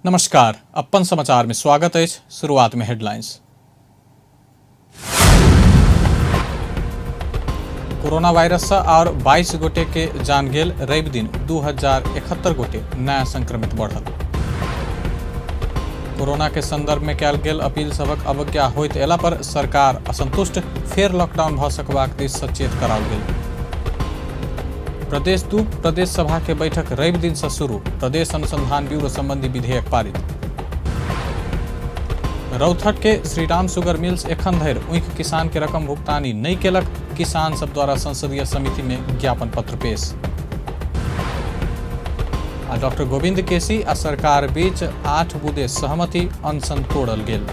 नमस्कार, अपन समाचार में स्वागत अछि। शुरुआत में हेडलाइंस। कोरोना वायरस से और 22 गोटे के जान गेल। रवि दिन 2071 गोटे नया संक्रमित बढ़ल। कोरोना के संदर्भ में कयल गेल अपील सभक अवज्ञा होइत एला पर सरकार असंतुष्ट, फेर लॉकडाउन भऽ सकबाक दिस सचेत कराओल गेल। प्रदेश 2 प्रदेश सभा के बैठक रवि दिन से शुरू। प्रदेश अनुसंधान ब्यूरो संबंधी विधेयक पारित। रौथट के श्रीराम शुगर मिल्स एखन धरि ऊख किसान के रकम भुगतानी नहि केलक। किसान सब द्वारा संसदीय समिति में ज्ञापन पत्र पेश। आ डॉक्टर गोविंद केसी आ सरकार बीच 8 बुदे सहमति, अनशन तोड़ल गेल।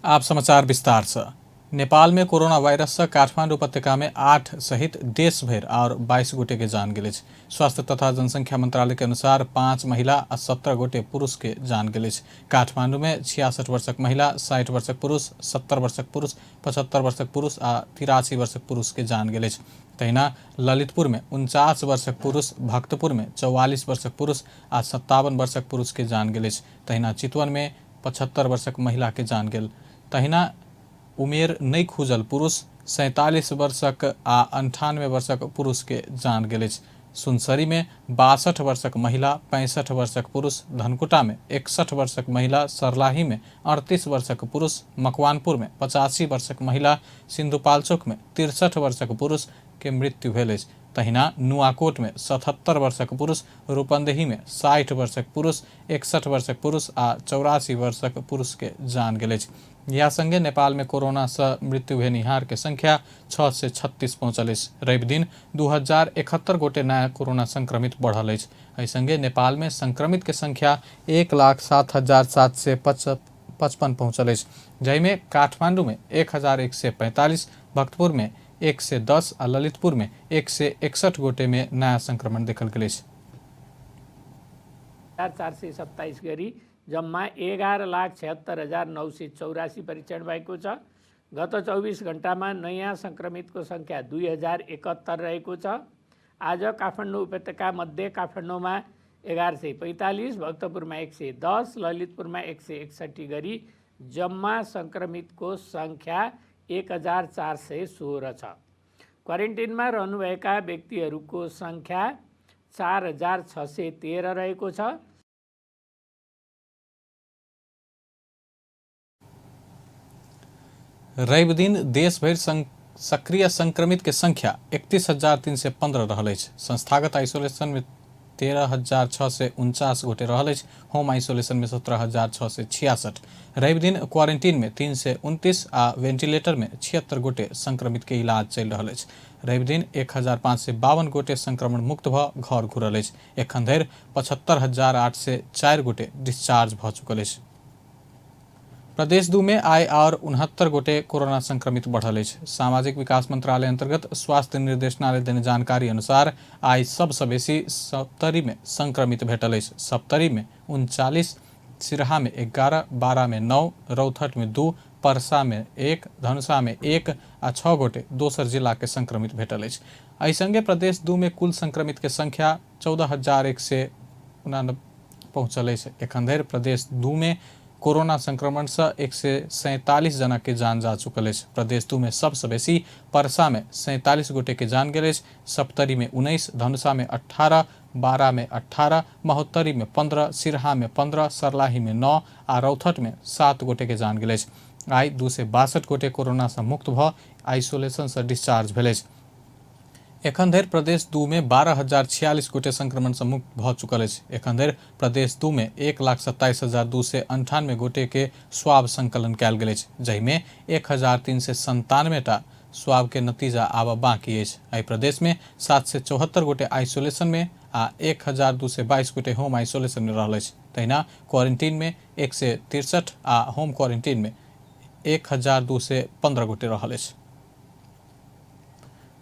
आप समाचार विस्तार से। नेपाल में कोरोना वायरस से काठमांडू उपत्यका में 8 सहित देश भरि और 22 गोटे के जान गेल अछि। स्वास्थ्य तथा जनसंख्या मंत्रालय के अनुसार 5 महिला आ 17 गोटे पुरुष के जान गेल अछि। काठमांडू में 66 वर्षक महिला, 60 वर्षक पुरुष, 70 वर्षक पुरुष, 75 वर्षक पुरुष आ 83 वर्षक पुरुष के जान गेल अछि। तहिना ललितपुर में 49 वर्षक पुरुष, भक्तपुर में 44 वर्षक पुरुष आ 57 वर्षक पुरुष के जान गेल अछि। तहिना चितवन में 75 वर्षक महिला के जान गेल। तहिना उमेर नहि खुजल पुरुष, 47 वर्षक आ 98 वर्षक पुरुष के जान गेल अछि। सुनसरी में 62 वर्षक महिला, 65 वर्षक पुरुष, धनकुटा में 61 वर्षक महिला, सरलाही में 38 वर्षक पुरुष, मकवानपुर में 85 वर्षक महिला, सिंधुपालचोक में 63 वर्षक पुरुष के मृत्यु भेल अछि। तहिना नुआकोट में 77 वर्षक पुरुष, रूपंदेही में 60 वर्षक पुरुष, 61 वर्षक पुरुष आ 84 वर्षक पुरुष के जान गेल अछि। इएह संगे नेपाल में कोरोना से मृत्यु भेनिहार के संख्या 636 पहुंचल अछि। रवि दिन 2071 गोटे नया कोरोना संक्रमित बढ़ल अछि। एहि संगे नेपाल में संक्रमित के संख्या 1,07,755 पहुंचल अछि, जाहिमे काठमांडू में 1,145, भक्तपुर में 110 आ ललितपुर में 161 गोटे में नया संक्रमण देखल गेल अछि। 427 गरी जम्मा 11,76,984 परीक्षण भएको छ। गत 24 घण्टामा नयाँ सङ्क्रमितको सङ्ख्या 2071 रहेको छ। आज काठमाडौँ उपत्यका मध्ये काठमाडौँमा 1145, भक्तपुरमा 110, ललितपुरमा 161 गरी जम्मा सङ्क्रमितको सङ्ख्या 1416 छ। क्वारेन्टिनमा रहनुभएका व्यक्तिहरूको सङ्ख्या 4613 रहेको छ। रवि दिन देश भरि सक्रिय संक्रमित के संख्या 31,315 रहल अछि। संस्थागत आइसोलेशन में 13,649 गोटे रहल अछि। होम आइसोलेशन में 17,666। रवि दिन क्वारंटीन में 329 आ वेंटिलेटर में 76 गोटे संक्रमित के इलाज चलि रहल अछि। रवि दिन 1,552 गोटे संक्रमण मुक्त भऽ घर घुरल अछि। एखन धरि 75,804 गोटे डिस्चार्ज भऽ चुकल अछि। प्रदेश 2 में आइ और 69 गोटे कोरोना संक्रमित बढ़ल अछि। सामाजिक विकास मंत्रालय अंतर्गत स्वास्थ्य निर्देशनालय देने जानकारी अनुसार आइ सबसँ बेसी सप्तरी में संक्रमित भेटल अछि। सप्तरी में 39, सिरहा में 11, बारा में 9, रौथट में 2, परसा में 1, धनुषा में 1 आ 6 गोटे दोसर जिला के संक्रमित भेटल अछि। एहि संगे प्रदेश 2 में कुल संक्रमित के संख्या 14,189 पहुंचल अछि। एखन धरि प्रदेश 2 में कोरोना संक्रमण से 147 जना के जान जा चुकल अछि। प्रदेश 2 में सबसँ बेसी परसा में 47 गोटे के जान गेल अछि। सप्तरी में 19, धनुषा में 18, बारा में 18, महोत्तरी में 15, सिरहा में 15, सरलाही में 9 आ रौथट में 7 गोटे के जान गेल अछि। आइ 262 गोटे कोरोना से मुक्त भऽ आइसोलेशन से डिस्चार्ज भेल अछि। एखन धरि प्रदेश 2 में 12,046 गोटे संक्रमण से मुक्त भऽ चुकल अछि। एखन धरि प्रदेश 2 में 1,27,298 गोटे के स्वाब संकलन कयल गेल अछि, जाहिमे 1,397 टा स्वाब के नतीजा आबऽ बाकी अछि। एहि प्रदेश में 774 गोटे आइसोलेशन में आ 1,222 गोटे होम आइसोलेशन में रहल अछि। तहिना क्वारंटीन में 163 आ होम क्वारंटीन में 1,215 गोटे रहल अछि।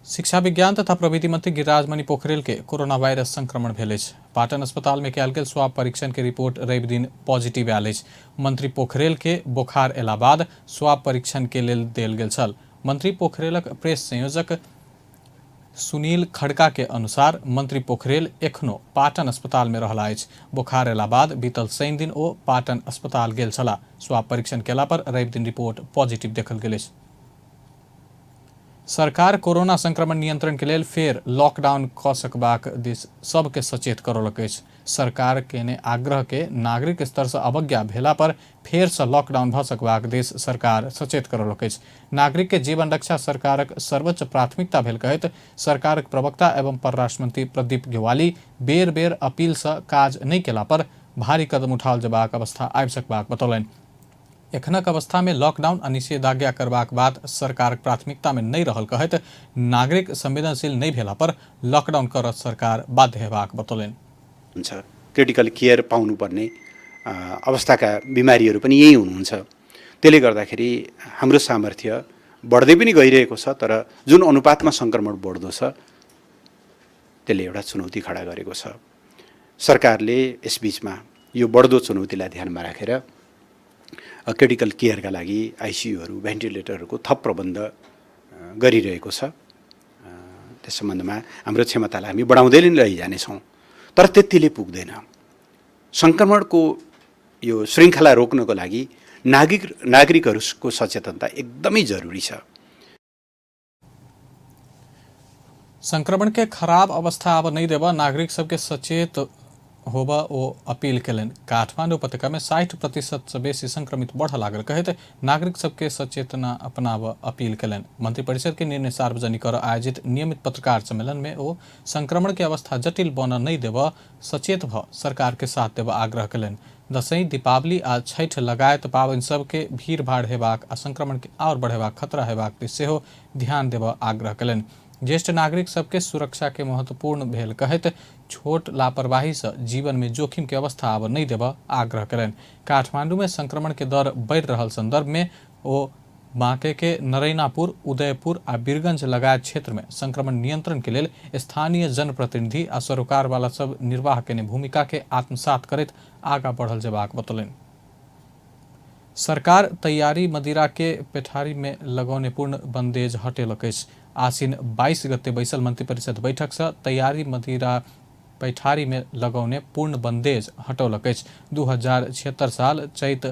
शिक्षा विज्ञान तथा प्रविधि मंत्री गिरिराज मणि पोखरेल के कोरोना वायरस संक्रमण भेल अछि। पाटन अस्पताल में कयल गेल स्वाब परीक्षण के रिपोर्ट रवि दिन पॉजिटिव आयल अछि। मंत्री पोखरेल के बोखार एला बाद स्वाब परीक्षण के लेल देल गेल छल। मंत्री पोखरेलक प्रेस संयोजक सुनील खड़का के अनुसार मंत्री पोखरेल एखनो पाटन अस्पताल में रहला अछि। बोखार एला बाद बीतल शनि दिन ओ पाटन अस्पताल गेल छलाह। स्वाब परीक्षण केला पर रवि दिन रिपोर्ट पॉजिटिव देखल गेल अछि। सरकार कोरोना संक्रमण नियंत्रण के लेल फेर लॉकडाउन क सकबाक दिस सबके सचेत करौलक अछि। सरकार केने आग्रह के नागरिक स्तर से अवज्ञा भेला पर फेर से लॉकडाउन भ सकबाक दिस सरकार सचेत करौलक अछि। नागरिक के जीवन रक्षा सरकारक सर्वोच्च प्राथमिकता भेल कहैत सरकारक प्रवक्ता एवं परराष्ट्र मंत्री प्रदीप गेवाली बेर बेर अपील से काज नहि केला पर भारी कदम उठाओल जेबाक अवस्था आबि सकबाक बतौलनि। एखनक अवस्था में लॉकडाउन आ निषेधाज्ञा करबाक बात सरकारक प्राथमिकता में नहि रहल कहैत नागरिक संवेदनशील नहि भेला पर लॉकडाउन करत सरकार बाध्य हेबाक बतौलनि। हुन्छ, क्रिटिकल केयर पाउनुपर्ने अवस्थाका बिमारीहरू पनि यही हुनुहुन्छ। त्यसले गर्दाखेरि हाम्रो सामर्थ्य बढ्दै पनि गइरहेको छ, तर जुन अनुपातमा सङ्क्रमण बढ्दो छ त्यसले एउटा चुनौती खडा गरेको छ। सरकारले यसबिचमा यो बढ्दो चुनौतीलाई ध्यानमा राखेर क्रिटिकल केयरका लागि आइसियुहरू, भेन्टिलेटरहरूको थप प्रबन्ध गरिरहेको छ। त्यस सम्बन्धमा हाम्रो क्षमतालाई हामी बढाउँदै नै लैजानेछौँ, तर त्यतिले पुग्दैन। सङ्क्रमणको यो श्रृङ्खला रोक्नको लागि नागरिकहरूको सचेतनता एकदमै जरुरी छ। संक्रमण के खराब अवस्था अब नहीं देबा नागरिक सबके सचेत होबा ओ अपील केलनि। काठमांडू उपत्यका में 60% से बेसी संक्रमित बढ़ लागल कहैत नागरिक सबके सचेतना अपनाब अपील केलनि। मंत्रिपरिषद के निर्णय सार्वजनिक कर आयोजित नियमित पत्रकार सम्मेलन में ओ संक्रमण के अवस्था जटिल बन नहीं देब सचेत भ सरकार के साथ देब आग्रह केलनि। दसैँ, दीपावली आ छठि लगायत पाबनि सबके भीड़ भाड़ हेबाक आ संक्रमण के और बढ़ेबाक खतरा हेबाक दिस सेहो ध्यान देब आग्रह केलनि। ज्येष्ठ नागरिक सबके सुरक्षा के महत्वपूर्ण भेल कहैत छोट लापरवाही से जीवन में जोखिम के अवस्था आब नहीं देब आग्रह केलनि। काठमांडू में संक्रमण के दर बढ़ि रहल संदर्भ में ओ बांके के नरैनापुर, उदयपुर आ बीरगंज लगायत क्षेत्र में संक्रमण नियंत्रण के लेल स्थानीय जनप्रतिनिधि आ सरोकार वाला सब निर्वाह केने भूमिका के आत्मसात करैत आगा बढ़ल जेबाक बतौलनि। सरकार तैयारी मदिरा के पेठारी में लगौने पूर्ण बंदेज हटेलक अछि। आसिन 22 गते बैसल मंत्रिपरिषद बैठक से तैयारी मदिरा पैठारी में लगौने पूर्ण बंदेज हटौलक अछि। 2076 साल चैत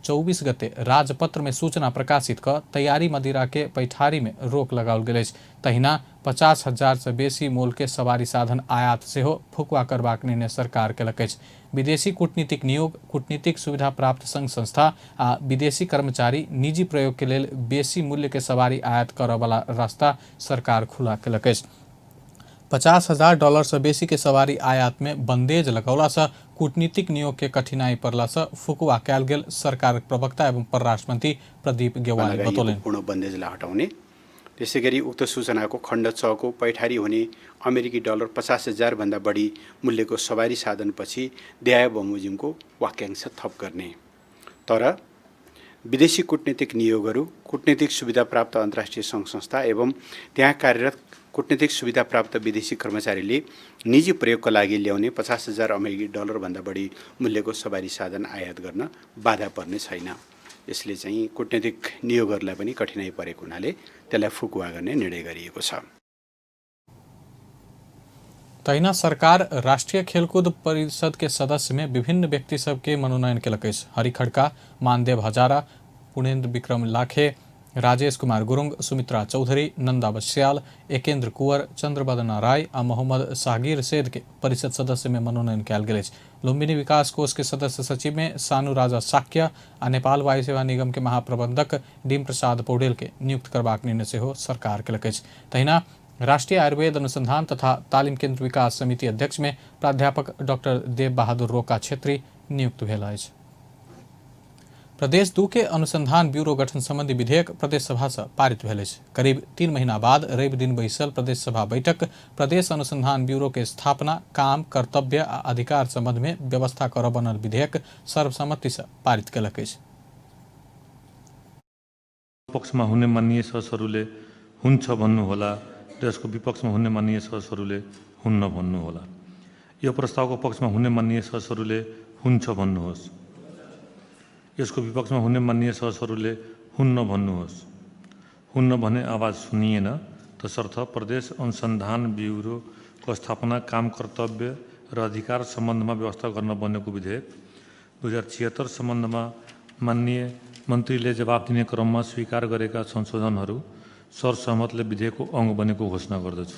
24 गते राजपत्र में सूचना प्रकाशित क तैयारी मदिरा के पैठारी में रोक लगाओल गेल अछि। तहिना 50,000 से बेसी मोल के सवारी साधन आयात सेहो फुकुआ करबाक निर्णय सरकार केलक अछि। विदेशी कूटनीतिक नियोग, कूटनीतिक सुविधा प्राप्त संघ संस्था आ विदेशी कर्मचारी निजी प्रयोग के लेल बेसी मूल्य के सवारी आयात करऽ वाला रास्ता सरकार खुला केलक अछि। $50,000 से बेसी के सवारी आयात में बंदेज लगौला से कूटनीतिक नियोग के कठिनाई पड़ला से फुकुआ कयल गेल सरकारक प्रवक्ता एवं परराष्ट्र मंत्री प्रदीप गेवाली बतौलनि। पूर्ण बन्देजलाई हटाउने, त्यसै गरी उक्त सूचनाको खण्ड 6 को पैठारी हुने अमेरिकी डलर 50,000 भन्दा बढी मूल्यको सवारी साधनपछि देहाय बमोजिमको वाक्यांश थप गर्ने। तर विदेशी कूटनीतिक नियोगहरू, कूटनीतिक सुविधा प्राप्त अन्तर्राष्ट्रिय सङ्घ संस्था एवं त्यहाँ कार्यरत कूटनीतिक सुविधा प्राप्त विदेशी कर्मचारीले निजी प्रयोगका लागि ल्याउने 50,000 अमेरिकी डलरभन्दा बढी मूल्यको सवारी साधन आयात गर्न बाधा पर्ने छैन। यसले चाहिँ कूटनीतिक नियोगहरूलाई पनि कठिनाई परेको हुनाले त्यसलाई फुकुवा गर्ने निर्णय गरिएको छ। तहिना सरकार राष्ट्रिय खेलकूद परिषद के सदस्य में विभिन्न व्यक्ति सबके मनोनयन केलक अछि। हरि खड़का, मानदेव हजारा, पुणेन्द्र विक्रम लाखे, राजेश कुमार गुरुङ, सुमित्रा चौधरी, नंदा बस्याल, एकेन्द्र कुंवर, चंद्रबदना राय आ मोहम्मद सागिर सेद के परिषद सदस्य में मनोनयन कयल गेल अछि। लुम्बिनी विकास कोष के सदस्य सचिव में सानू राजा साक्य आ नेपाल वायु सेवा निगम के महाप्रबंधक डीम प्रसाद पौडेल के नियुक्त करबाक निर्णय सेहो सरकार केलक अछि। तहिना राष्ट्रीय आयुर्वेद अनुसंधान तथा तालीम केंद्र विकास समिति अध्यक्ष में प्राध्यापक डॉक्टर देव बहादुर रोका छेत्री नियुक्त भेल अछि। प्रदेश 2 के अनुसंधान ब्यूरो गठन संबंधी विधेयक प्रदेश सभा से पारित भेल अछि। करीब 3 महीना बाद रवि दिन बैसल प्रदेश सभा बैठक प्रदेश अनुसंधान ब्यूरो के स्थापना, काम, कर्तव्य आ अधिकार संबंध में व्यवस्था कर बनल विधेयक सर्वसम्मति से पारित केलक अछि। पक्षमा हुने माननीय सदस्यहरूले हुन्छ भन्नुहोला र यसको विपक्षमा हुने माननीय सदस्यहरूले हुन्न भन्नुहोला। यो प्रस्तावको पक्षमा हुने माननीय सदस्यहरूले हुन्छ भन्नुहोस्, यसको विपक्षमा हुने माननीय सदस्यहरूले हुन्न भन्नुहोस्। हुन्न भन्ने आवाज सुनिएन, तसर्थ प्रदेश अनुसन्धान ब्युरोको स्थापना, काम कर्तव्य र अधिकार सम्बन्धमा व्यवस्था गर्न बनेको विधेयक 2076 सम्बन्धमा माननीय मन्त्रीले जवाफ दिने क्रममा स्वीकार गरेका संशोधनहरू सरसहमतले विधेयकको अङ्ग बनेको घोषणा गर्दछु।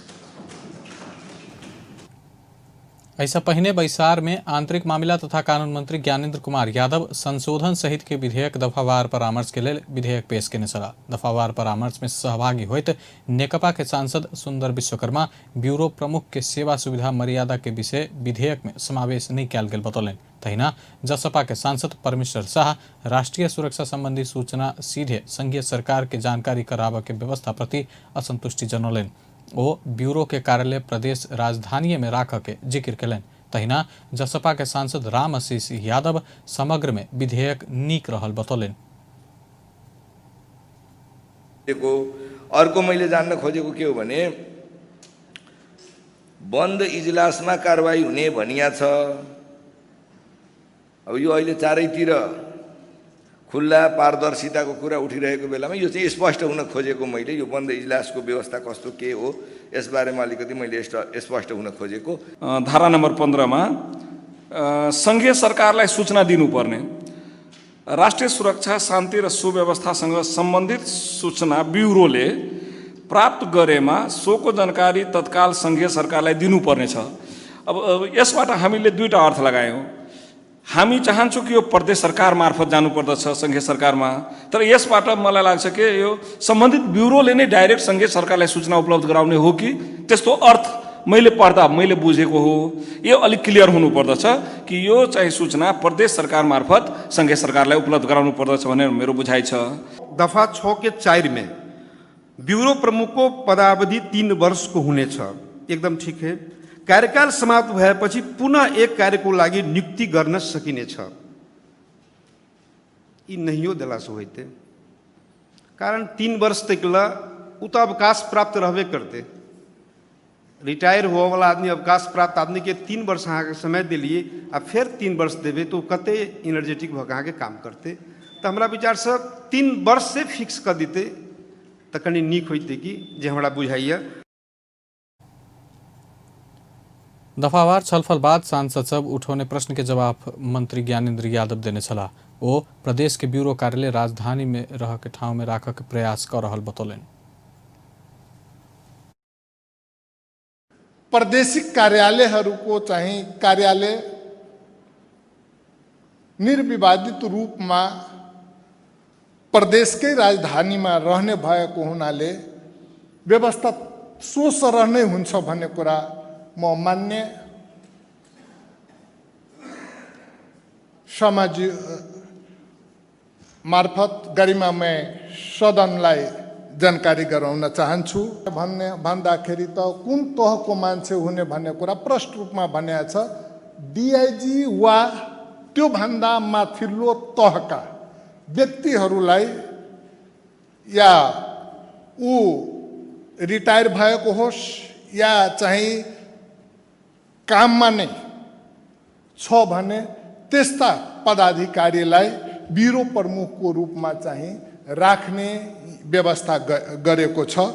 ऐसा पहिने बैसार में आंतरिक मामिला तथा कानून मंत्री ज्ञानेंद्र कुमार यादव संशोधन सहित के विधेयक दफावार परामर्श के लेल विधेयक पेश केने छलाह। दफावार परामर्श में सहभागी होइत नेकपा के सांसद सुंदर विश्वकर्मा ब्यूरो प्रमुख के सेवा सुविधा मर्यादा के विषय विधेयक में समावेश नहीं कयल गेल बतौलनि। तहिना जसपा के सांसद परमेश्वर शाह राष्ट्रीय सुरक्षा संबंधी सूचना सीधे संघीय सरकार के जानकारी कराबऽ के व्यवस्था प्रति असंतुष्टि जनौलनि। ओ ब्यूरो के कार्यालय प्रदेश राजधानी में राखऽ के जिक्र केलनि। तहिना जसपा के सांसद राम आशीष यादव समग्र में विधेयक नीक रहल बतौलनि। अर्को मैले जान्न खोजेको के हो भने बन्द इजलासमा कारवाही हुने भनिया छ। अब यो अहिले चारैतिर खुल्ला पारदर्शिताको कुरा उठिरहेको बेलामा यो चाहिँ स्पष्ट हुन खोजेको मैले यो बन्द इजलासको व्यवस्था कस्तो के हो यसबारेमा अलिकति मैले स्पष्ट हुन खोजेको। धारा नम्बर 15 मा सङ्घीय सरकारलाई सूचना दिनुपर्ने राष्ट्रिय सुरक्षा, शान्ति र सुव्यवस्थासँग सम्बन्धित सूचना ब्युरोले प्राप्त गरेमा सोको जानकारी तत्काल सङ्घीय सरकारलाई दिनुपर्नेछ। अब यसबाट हामीले दुईटा अर्थ लगायौँ। हामी चाहन्छौँ कि यो प्रदेश सरकार मार्फत जानुपर्दछ सङ्घीय सरकारमा, तर यसबाट मलाई लाग्छ कि यो सम्बन्धित ब्युरोले नै डाइरेक्ट सङ्घीय सरकारलाई सूचना उपलब्ध गराउने हो कि, त्यस्तो अर्थ मैले पढ्दा मैले बुझेको हो। यो अलिक क्लियर हुनुपर्दछ कि यो चाहिँ सूचना प्रदेश सरकार मार्फत सङ्घीय सरकारलाई उपलब्ध गराउनु पर्दछ भनेर मेरो बुझाइ छ। दफा 6 के 4 में ब्यूरो प्रमुख को पदावधि 3 वर्ष को हुनेछ, एकदम ठीक है। कार्यकाल समाप्त भएपछि पुनः एक कार्यको लागि नियुक्ति गर्न सकिनेछ। यी नहियो देलासँ होइते, कारण 3 वर्ष तक ला उ तऽ अवकाश प्राप्त रहबे करते। रिटायर हुअवला आदमी, अवकाश प्राप्त आदमीके 3 वर्ष अहाँके समय देलियै आ फेर 3 वर्ष देबै तऽ ओ कते एनर्जेटिक भऽ कऽ अहाँके काम करतै? तऽ हमरा विचारसँ 3 वर्ष से फिक्स कऽ दितै तऽ कनि नीक होइतै कि जे हमरा बुझाइए। दफावार छलफल बाद सांसद सब उठौने प्रश्न के जवाब मंत्री ज्ञानेंद्र यादव देने छलाह। ओ प्रदेश के ब्यूरो कार्यालय राजधानी में रह के ठाव में राखऽ के प्रयास कऽ रहल बतौलनि। प्रादेशिक कार्यालयहरूको चाहिँ कार्यालय निर्विवादित रूपमा प्रदेशकै राजधानीमा रहने भएको हुनाले व्यवस्था सोसरह नै हुन्छ भन्ने कुरा म मान्य समाज मार्फत गरिमामय सदनलाई जानकारी गराउन चाहन्छु। भन्ने भन्दाखेरि त कुन तहको मान्छे हुने भन्ने कुरा प्रष्ट रूपमा भनेको छ। डिआइजी वा त्योभन्दा माथिल्लो तहका व्यक्तिहरूलाई, या ऊ रिटायर भएको होस् या चाहिँ काममा नै छ भने, त्यस्ता पदाधिकारीलाई ब्युरो प्रमुखको रूपमा चाहिँ राख्ने व्यवस्था गरेको छ।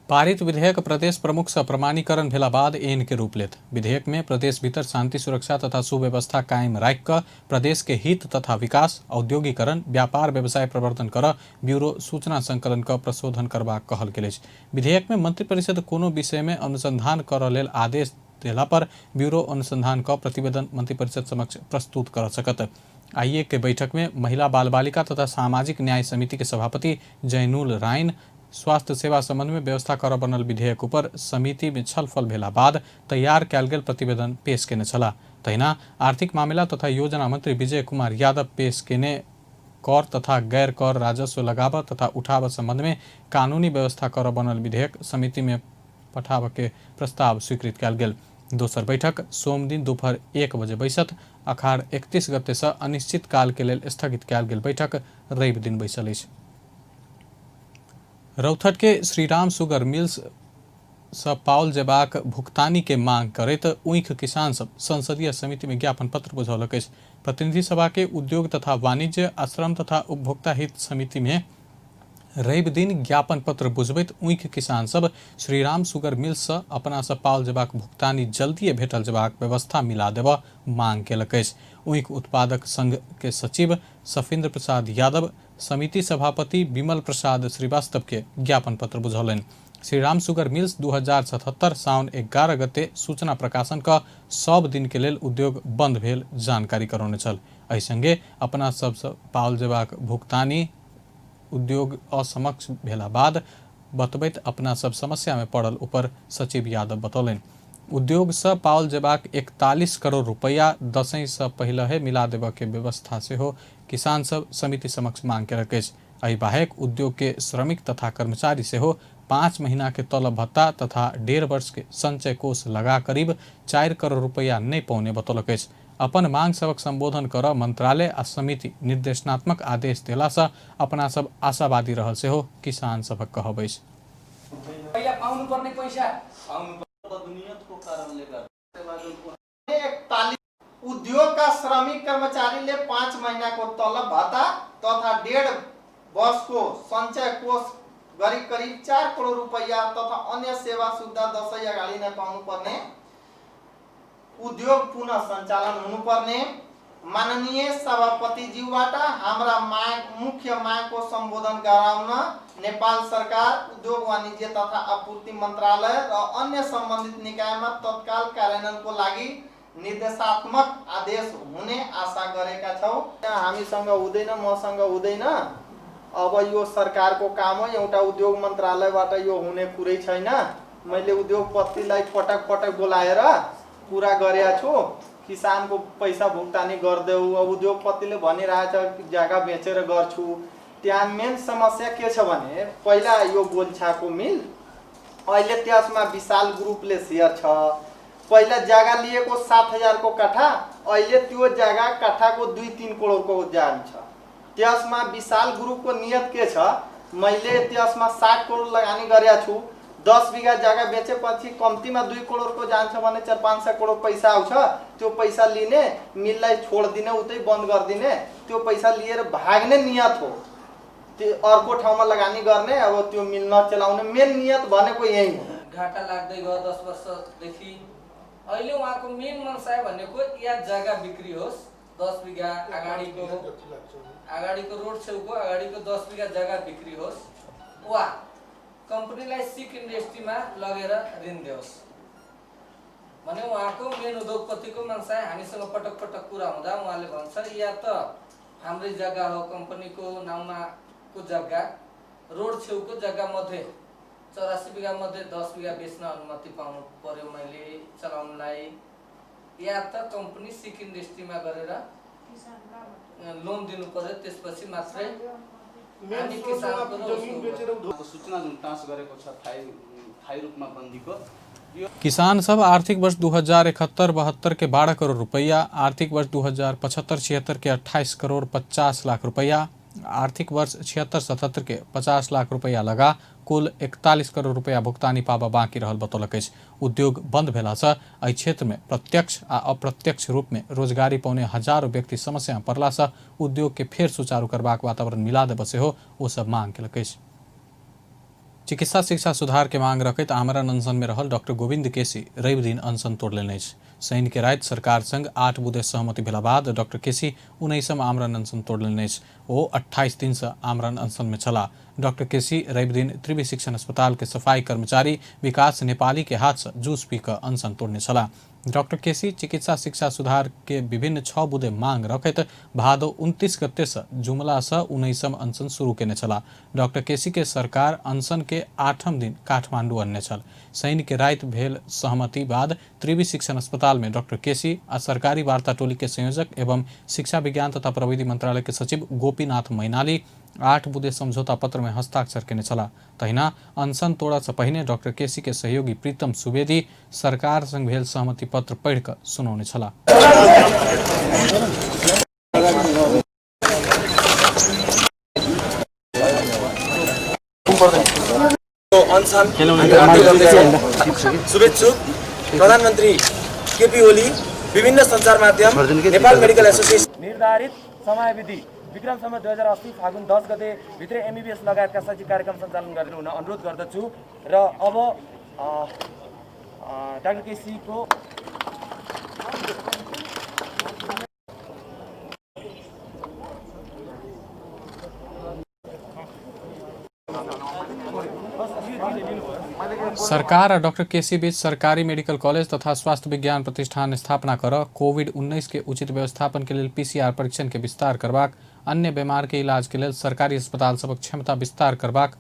पारित विधेयक प्रदेश प्रमुख से प्रमाणीकरण भेला बाद ऐन के रूप लेत। विधेयक में प्रदेश भीतर शांति, सुरक्षा तथा सुव्यवस्था कायम राखि कऽ प्रदेश के हित तथा विकास, औद्योगिकरण, व्यापार व्यवसाय प्रवर्धन कर ब्यूरो सूचना संकलन क प्रशोधन करबाक कहल गेल अछि। विधेयक में मंत्रिपरिषद कोनो विषय में अनुसंधान करऽ लेल आदेश देला पर ब्यूरो अनुसंधान क प्रतिवेदन मंत्रिपरिषद समक्ष प्रस्तुत कर सकत। आइए के बैठक में महिला, बाल बालिका तथा सामाजिक न्याय समिति के सभापति जैनुल राइन स्वास्थ्य सेवा संबंध में व्यवस्था कर बनल विधेयक ऊपर समिति में छलफल भेला बाद तैयार कयल गेल प्रतिवेदन पेश केने छलाह। तहिना आर्थिक मामिला तथा योजना मंत्री विजय कुमार यादव पेश केने कर तथा गैर कर राजस्व लगाबऽ तथा उठाबऽ संबंध में कानूनी व्यवस्था कर बनल विधेयक समिति में पठाबऽ के प्रस्ताव स्वीकृत कयल गेल। दोसर बैठक सोम दिन दोपहर 1 बजे बैसत। अखाड़ 31 गते से अनिश्चित काल के लेल स्थगित कयल गेल बैठक रवि दिन बैसल अछि। रौथट के श्रीराम सुगर मिल्स सँ पाओल जेबाक भुगतानी के मांग करैत ऊख किसान सब संसदीय समिति में ज्ञापन पत्र बुझौलक अछि। प्रतिनिधि सभा के उद्योग तथा वाणिज्य आ श्रम तथा उपभोक्ता हित समिति में रवि दिन ज्ञापन पत्र बुझबैत ऊख किसान सब श्रीराम सुगर मिल सँ अपना सँ पाओल जेबाक भुगतानी जल्दिए भेटल जेबाक व्यवस्था मिला देबऽ मांग केलक अछि। ऊख उत्पादक संघ के सचिव सफिन्द्र प्रसाद यादव समिति सभापति विमल प्रसाद श्रीवास्तव के ज्ञापन पत्र बुझौलनि। श्रीराम सुगर मिल्स 2077 साउन 11 गते सूचना प्रकाशन क सब दिन के लेल उद्योग बंद भेल जानकारी करौने छल। एहि संगे अपना सबसँ पाओल जेबाक भुगतानी उद्योग असमक्ष भेला बाद बतबैत अपना सब समस्या में पड़ल ऊपर सचिव यादव बतौलनि। उद्योग सँ पाओल जेबाक 41 करोड़ रुपैया दसैँ सँ पहिलहे मिला देबऽ के व्यवस्था सेहो किसान सब समिति समक्ष मांग केलक अछि। एहि बाहेक उद्योग के श्रमिक तथा कर्मचारी सेहो 5 महीना के तलब भत्ता तथा 1.5 वर्ष के संचय कोष लगा करीब 4 करोड़ रुपैया नहि पौने बतौलक अछि। अपन मांग सबक संबोधन कर मंत्रालय आ समिति निर्देशनात्मक आदेश देला सँ अपना सब आशावादी रहल सेहो किसान सभक कहब अछि। उद्योगका श्रमिक कर्मचारीले 5 महिनाको तलब भत्ता तथा 1.5 वर्षको सञ्चय कोष गरी करिब 4 करोड रुपैयाँ तथा अन्य सेवा सुविधा दसैँ अगाडि नै पाउनुपर्ने, उद्योग पुनः सञ्चालन हुनुपर्ने। माननीय सभापतिज्यूबाट हाम्रा माग मुख्य मागको सम्बोधन गराउन नेपाल सरकार उद्योग वाणिज्य तथा आपूर्ति मन्त्रालय र अन्य सम्बन्धित निकायमा तत्काल कार्यान्वयनको लागि निर्देशात्मक आदेश हुने आशा गरेका छौँ। हामीसँग हुँदैन, मसँग हुँदैन, अब यो सरकारको काम हो, एउटा उद्योग मन्त्रालयबाट यो हुने कुरै छैन। मैले उद्योगपतिलाई पटक पटक बोलाएर कुरा गरेको छु, किसानको पैसा भुक्तानी गरिदेऊ। अब उद्योगपतिले भनिरहेछ जग्गा बेचेर गर्छु। त्यहाँ मेन समस्या के छ भने पहिला यो गोल्छाको मिल, अहिले त्यसमा विशाल ग्रुपले सेयर छ। पहिला जग्गा लिएको 7,000 को कट्ठा, अहिले त्यो जग्गा कट्ठाको 2-3 करोडको जान छ। त्यसमा विशाल ग्रुपको नियत के छ, मैले त्यसमा 60 करोड लगानी गरेको छु, 10 बिघा जग्गा बेचेपछि कम्तीमा 2 करोडको जान्छ भने 400-500 करोड पैसा आउँछ। त्यो पैसा लिने, मिललाई छोडिदिने, उतै बन्द गरिदिने, त्यो पैसा लिएर भाग्ने नियत हो। त्यो अर्को ठाउँमा लगानी गर्ने, अब त्यो मिल नचलाउने मेन नियत भनेको यही हो। घाटा लाग्दै गयो 10 वर्षदेखि। अहिले उहाँको मेन मनसाय भनेको या जग्गा बिक्री होस्, 10 बिघा अगाडिको रोड छेउको अगाडिको 10 बिघा जग्गा बिक्री होस् वा कम्पनीलाई सिक इन्डस्ट्रीमा लगेर ऋण दियोस् भने उहाँको मेन उद्योगपतिको मनसाय। हामीसँग पटक पटक कुरा हुँदा उहाँले भन्छ या त हाम्रै जग्गा हो, कम्पनीको नाउँमा को जग्गा, रोड छेउको जग्गा मध्ये 84 बिघा मध्ये 10 बिघा बेच्न अनुमति पाउनु पर्यो मैले चलाउनलाई, या त कम्पनी सिक इन्डस्ट्रीमा गरेर लोन दिनु पर्यो, त्यसपछि मात्रै हामी किसानको सूचना जुन टाँस गरेको छ थायी रूपमा बन्दीको। किसान सब आर्थिक वर्ष 2071-72 के 12 करोड़ रुपया, आर्थिक वर्ष 2075-76 के 28 करोड़ 50 लाख रुपया, आर्थिक वर्ष 76-77 के 50 लाख रुपया लगा कुल 41 करोड़ रुपया भुगतानी पाबा बाँकी रहल बतौलक अछि। उद्योग बंद भेलासँ एहि क्षेत्र में प्रत्यक्ष आ अप्रत्यक्ष रूप में रोजगारी पौने हजारों व्यक्ति समस्या पड़लासँ उद्योग के फेर सुचारू करबाक वातावरण मिला देबऽ सेहो ओ सब मांग केलक अछि। चिकित्सा शिक्षा सुधार के मांग रखैत आमरण अनशन में रहल डॉक्टर गोविंद केसी रवि दिन अनशन तोड़लनि अछि। शनि के राति सरकार संग 8 बुँदे सहमति भेला बाद डॉक्टर केसी 19म आमरण अनशन तोड़लनि अछि। ओ 28 दिन से आमरण अनशन में छलाह। डॉक्टर केसी रवि दिन त्रिवी शिक्षण अस्पताल के सफाई कर्मचारी विकास नेपाली के हाथ से जूस पी कऽ अनशन तोड़ने छलाह। डॉक्टर केसी चिकित्सा शिक्षा सुधार के विभिन्न 6 बुँदे मांग रखैत भादो 29 गते से जुमला से 19म अनशन शुरू केने छलाह। डॉक्टर केसी के सरकार अनशन के 8म दिन काठमांडू अनने छल। शनि के राति भेल सहमति बाद त्रिवी शिक्षण अस्पताल में डॉक्टर केसी आ सरकारी वार्ता टोली के संयोजक एवं शिक्षा विज्ञान तथा प्रविधि मंत्रालय के सचिव गोपीनाथ मैनाली 8 बुँदे समझौता पत्र में हस्ताक्षर केने छलाह। तहिना अनशन तोड़ऽ से पहिने डॉक्टर केसी के सहयोगी प्रीतम सुवेदी सरकार संग भेल सहमति पत्र पढ़ि कऽ सुनौने छलाह। अनसन हामी अन्त्य गर्दैछौँ। शुभेच्छुक प्रधानमन्त्री केपी ओली, विभिन्न सञ्चार माध्यम, नेपाल मेडिकल एसोसिएसन। निर्धारित समयावधि विक्रम सम्वत 2080 फागुन 10 गते भित्रै एमबिबिएस लगायतका शैक्षिक कार्यक्रम सञ्चालन गरिदिनु हुन अनुरोध गर्दछु। र अब डाक्टर केसीको सरकार आ डॉक्टर केसी बीच सरकारी मेडिकल कॉलेज तथा स्वास्थ्य विज्ञान प्रतिष्ठान स्थापना कर कोविड-19 के उचित व्यवस्थापन के लेल पीसीआर परीक्षण के विस्तार करबाक, अन्य बीमार के इलाज के लेल सरकारी अस्पताल सभक क्षमता विस्तार करबाक,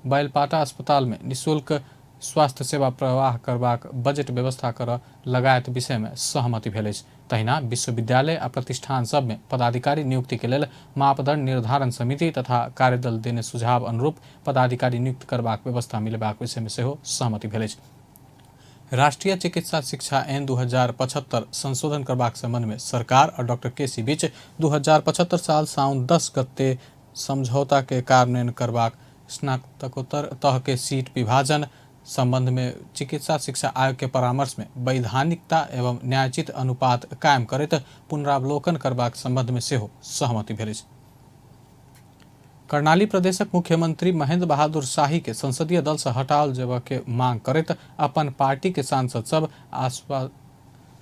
बैलपाटा अस्पताल में निःशुल्क स्वास्थ्य सेवा प्रवाह करबाक बजट व्यवस्था कर लगायत विषय में सहमति भेल अछि। तहिना विश्वविद्यालय आ प्रतिष्ठान सब में पदाधिकारी नियुक्ति के लेल मापदंड निर्धारण समिति तथा कार्यदल देने सुझाव अनुरूप पदाधिकारी नियुक्त करबाक व्यवस्था मिलेबाक विषय में सेहो सहमति भेल अछि। राष्ट्रीय चिकित्सा शिक्षा ऐन 2075 संशोधन करबाक संबंध में सरकार और डॉक्टर केसी बीच 2075 साल साउन 10 गते समझौता के कार्यान्वयन करबाक, स्नातकोत्तर तह के सीट विभाजन संबंध में चिकित्सा शिक्षा आयोग के परामर्श में वैधानिकता एवं न्यायोचित अनुपात कायम करैत पुनरावलोकन करबाक संबंध में सेहो सहमति भेल अछि। कर्णाली प्रदेशक मुख्यमंत्री महेंद्र बहादुर शाही के संसदीय दल से हटाओल जेबा के मांग करैत अपन पार्टी के सांसद सब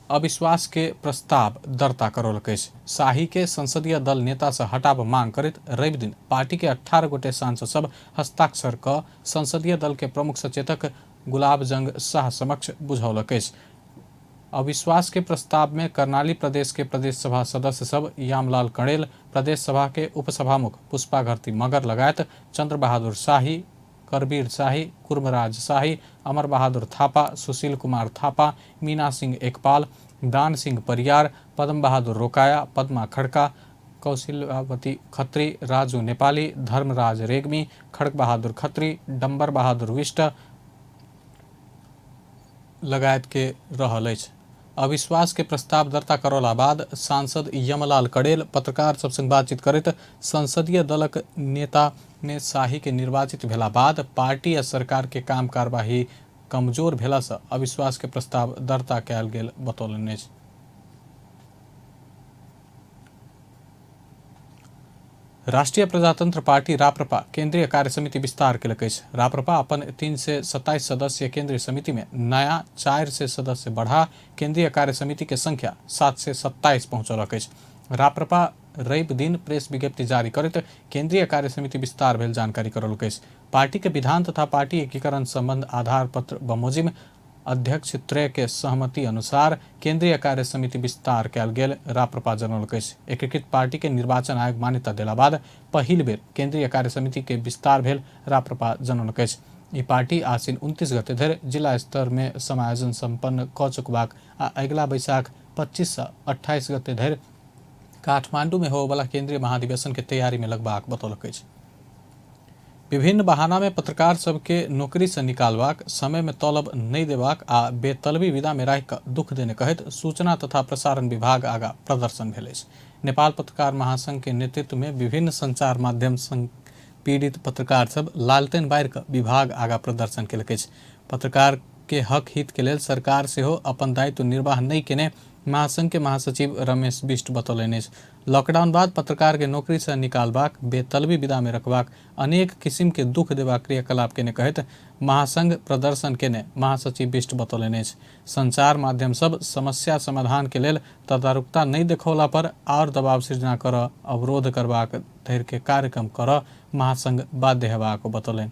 अविश्वास के प्रस्ताव दर्ता करौलक अछि। शाही के संसदीय दल नेता से हटाब मांग करैत रवि दिन पार्टी के 18 गोटे सांसद सब हस्ताक्षर क संसदीय दल के प्रमुख सचेतक गुलाबजंग शाह समक्ष बुझौलक अछि। अविश्वास के प्रस्ताव में कर्णाली प्रदेश के प्रदेश सभा सदस्य सब यामलाल कणेल, प्रदेश सभा के उपसभामुख पुष्पा घरती मगर लगायत चंद्र बहादुर शाही, करबीर शाही, कुर्मराज शाही, अमर बहादुर थापा, सुशील कुमार थापा, मीना सिंह एकपाल, दान सिंह परियार, पद्म बहादुर रोकाया, पद्मा खड़का, कौशल्यावती खत्री, राजू नेपाली, धर्मराज रेग्मी, खड़क बहादुर खत्री, डम्बर बहादुर विष्ट लगायत के रहल अछि। अविश्वास के प्रस्ताव दर्ता करौला बाद सांसद यमलाल कड़ेल पत्रकार सब संग बातचीत करैत संसदीय दलक नेता में शाही के निर्वाचित भेला बाद पार्टी आ सरकार के काम कार्यवाही कमजोर भेला से अविश्वास के प्रस्ताव दर्ता कयल गेल बतौलनि अछि। राष्ट्रीय प्रजातंत्र पार्टी राप्रपा केंद्रीय कार्य समिति विस्तार केलक अछि। राप्रपा अपन 327 सदस्यीय केंद्रीय समिति में नया 400 सदस्य बढ़ा केंद्रीय कार्य समिति के संख्या 727 पहुंचौलक अछि। राप्रपा रवि दिन प्रेस विज्ञप्ति जारी करैत केंद्रीय कार्य समिति विस्तार भेल जानकारी करौलक अछि। पार्टी के विधान तथा पार्टी एकीकरण संबंध आधार पत्र बमोजिम अध्यक्ष त्रय के सहमति अनुसार केंद्रीय कार्य समिति विस्तार कयल गेल राप्रपा जनौलक अछि। एकीकृत पार्टी के निर्वाचन आयोग मान्यता देला बाद पहिल बेर केंद्रीय कार्य समिति के विस्तार भेल राप्रपा जनौलक अछि। ई पार्टी आसिन 29 गते धरि जिला स्तर में समायोजन संपन्न क चुकबाक आ अगिला बैसाख 25 से 28 गते धरि काठमांडू में होबयवला केंद्रीय महाधिवेशन के तैयारी में लगबाक बतौलक अछि। विभिन्न बहाना में पत्रकार सबके नौकरी से निकालबाक, समय में तलब नहीं देबाक आ बेतलबी विदा में राखि कऽ दुख देने कहैत सूचना तथा प्रसारण विभाग आगा प्रदर्शन भेल अछि। नेपाल पत्रकार महासंघ के नेतृत्व में विभिन्न संचार माध्यम संग पीड़ित पत्रकार सब लालटेन बारि कऽ विभाग आगा प्रदर्शन केलक अछि। पत्रकार के हक हित के लेल सरकार सेहो अपन दायित्व निर्वाह नहीं केने महासंघ के महासचिव रमेश बिष्ट बतौलनि अछि। लॉकडाउन बाद पत्रकार के नौकरी से निकालबाक, बेतलबी विदा में रखबाक, अनेक किसिम के दुख देबाक क्रियाकलाप केने कहैत महासंघ प्रदर्शन केने महासचिव बिष्ट बतौलनि अछि। संचार माध्यम सब समस्या समाधान के लेल तदारुकता नहीं देखौला पर और दबाव सृजना कर अवरोध करबाक धरि के कार्यक्रम कर महासंघ बाध्य हेबाक बतौलनि।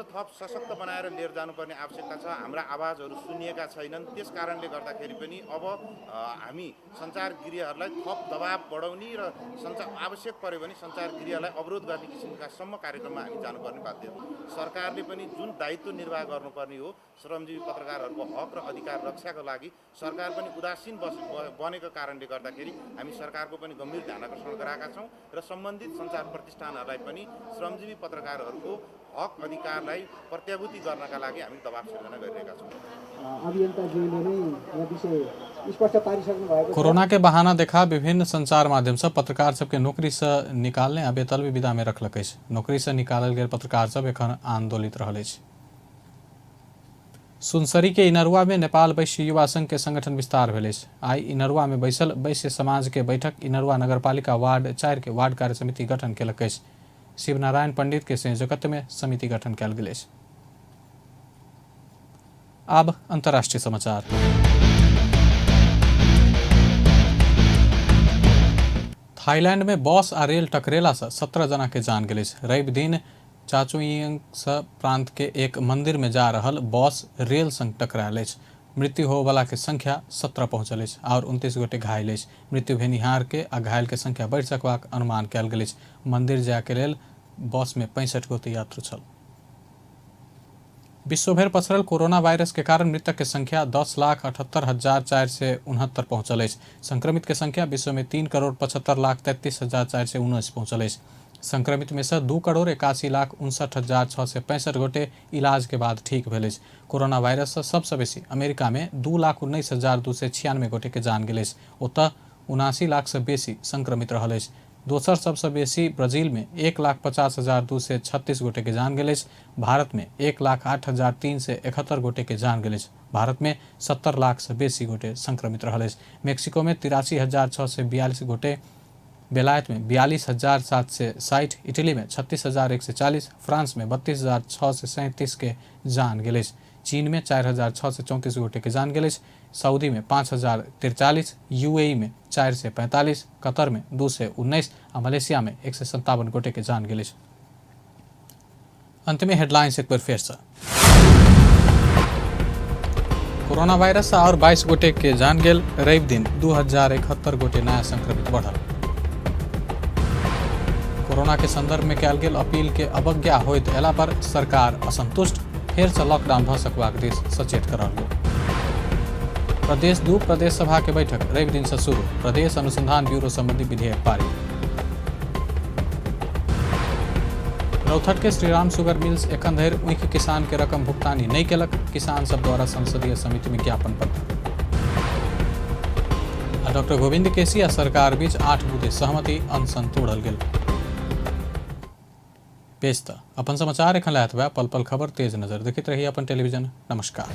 थप सशक्त बनाएर लिएर जानुपर्ने आवश्यकता छ। हाम्रा आवाजहरू सुनिएका छैनन्, त्यस कारणले गर्दाखेरि पनि अब हामी सञ्चार गृहहरूलाई थप दबाब बढाउने र सञ्चार आवश्यक पर्यो भने सञ्चार गृहलाई अवरोध गर्ने किसिमका सम्म कार्यक्रममा हामी जानुपर्ने बाध्य हो। सरकारले पनि जुन दायित्व निर्वाह गर्नुपर्ने हो श्रमजीवी पत्रकारहरूको हक र अधिकार रक्षाको लागि, सरकार पनि उदासीन बनेको कारणले गर्दाखेरि हामी सरकारको पनि गम्भीर ध्यान आकर्षण गराएका छौँ र सम्बन्धित सञ्चार प्रतिष्ठानहरूलाई पनि श्रमजीवी पत्रकारहरूको हक अधिकारलाई प्रत्याभूति गर्नका लागि हामी दबाब सिर्जना गरिरहेका छौँ। अभियन्ताज्यूले नै यहाँ विषय स्पष्ट पारिसक्नु भएको छ। कोरोना के बहाना देखा विभिन्न संचार माध्यम से पत्रकार सबके नौकरी से निकालने आ बेतलबी विदा में रखलक अछि। नौकरी से निकालल गेल पत्रकार सब एखन आंदोलित रहल अछि। सुनसरी के इनरुआ में नेपाल वैश्य युवा संघ के संगठन विस्तार भेल अछि। आइ इनरुआ में बैसल वैश्य समाज के बैठक इनरुआ नगरपालिका वार्ड 4 के वार्ड कार्य समिति गठन केलक अछि। शिवनारायण पंडित के संयोजकत्व में समिति गठन कयल गेल अछि। आब अंतर्राष्ट्रीय समाचार। थाईलैंड में बस आ रेल टकरेला से 17 जना के जान गेल अछि। रवि दिन चाचुइंग प्रांत के एक मंदिर में जा रहल बस रेल संग टकरायल अछि। मृत्यु होवला के संख्या 17 पहुंचल अछि और 29 गोटे घायल अछि। मृत्यु भेनिहार के आ घायल के संख्या बढ़ि सकबाक अनुमान कयल गेल अछि। मंदिर जाय के लेल बस में 65 गोटे यात्रु छल। विश्वभरि पसरल कोरोना वायरस के कारण मृतक के संख्या 10,78,469 पहुंचल अछि। संक्रमित के संख्या विश्व में 3,75,33,419 पहुंचल अछि। संक्रमित में से 2,81,59,665 गोटे इलाज के बाद ठीक भेल अछि। कोरोना वायरस से सबसे बेसी अमेरिका में 2,19,296 गोटे के जान गेल अछि। ओतऽ 79 लाख से बेसी संक्रमित रहल अछि। दोसर सबसे बेसी ब्राजील में 1,50,236 गोटे के जान गेल अछि। भारत में 1,08,371 गोटे के जान गेल अछि। भारत में 70 लाख से बेसी गोटे संक्रमित रहल अछि। मेक्सिको में 83,642 गोटे, बेलायत में 42,760, इटली में 36,140, फ्रांस में 32,637 के जान गेल अछि। चीन में 4,634 गोटे के जान गेल अछि। सऊदी में 5,043, यूएई में 445, कतर में 219 आ मलेशिया में 157 गोटे के जान गेल अछि। अंत में हेडलाइंस एक बार फेर से। कोरोना वायरस और 22 गोटे के जान गेल। रवि दिन 2,071 गोटे नया संक्रमित बढ़ल। कोरोना के संदर्भ में कयल गेल अपील के अवज्ञा होइत अयला पर सरकार असंतुष्ट, फेर से लॉकडाउन भऽ सकबाक दिस सचेत करल गेल। प्रदेश 2 प्रदेश सभा के बैठक रवि दिन से शुरू। प्रदेश अनुसंधान ब्यूरो संबंधी विधेयक पारित। रौथट के श्रीराम शुगर मिल्स एखन धरि ऊख किसान के रकम भुगतानी नहीं केलक। किसान सब द्वारा संसदीय समिति में ज्ञापन पत्र। आ डॉक्टर गोविंद केसी आ सरकार बीच 8 बुँदे सहमति, अनशन तोड़ल गेल। पेश त अपन समाचार एखन लायत पल पल खबर तेज नजर देखैत रही अपन टेलीविजन। नमस्कार।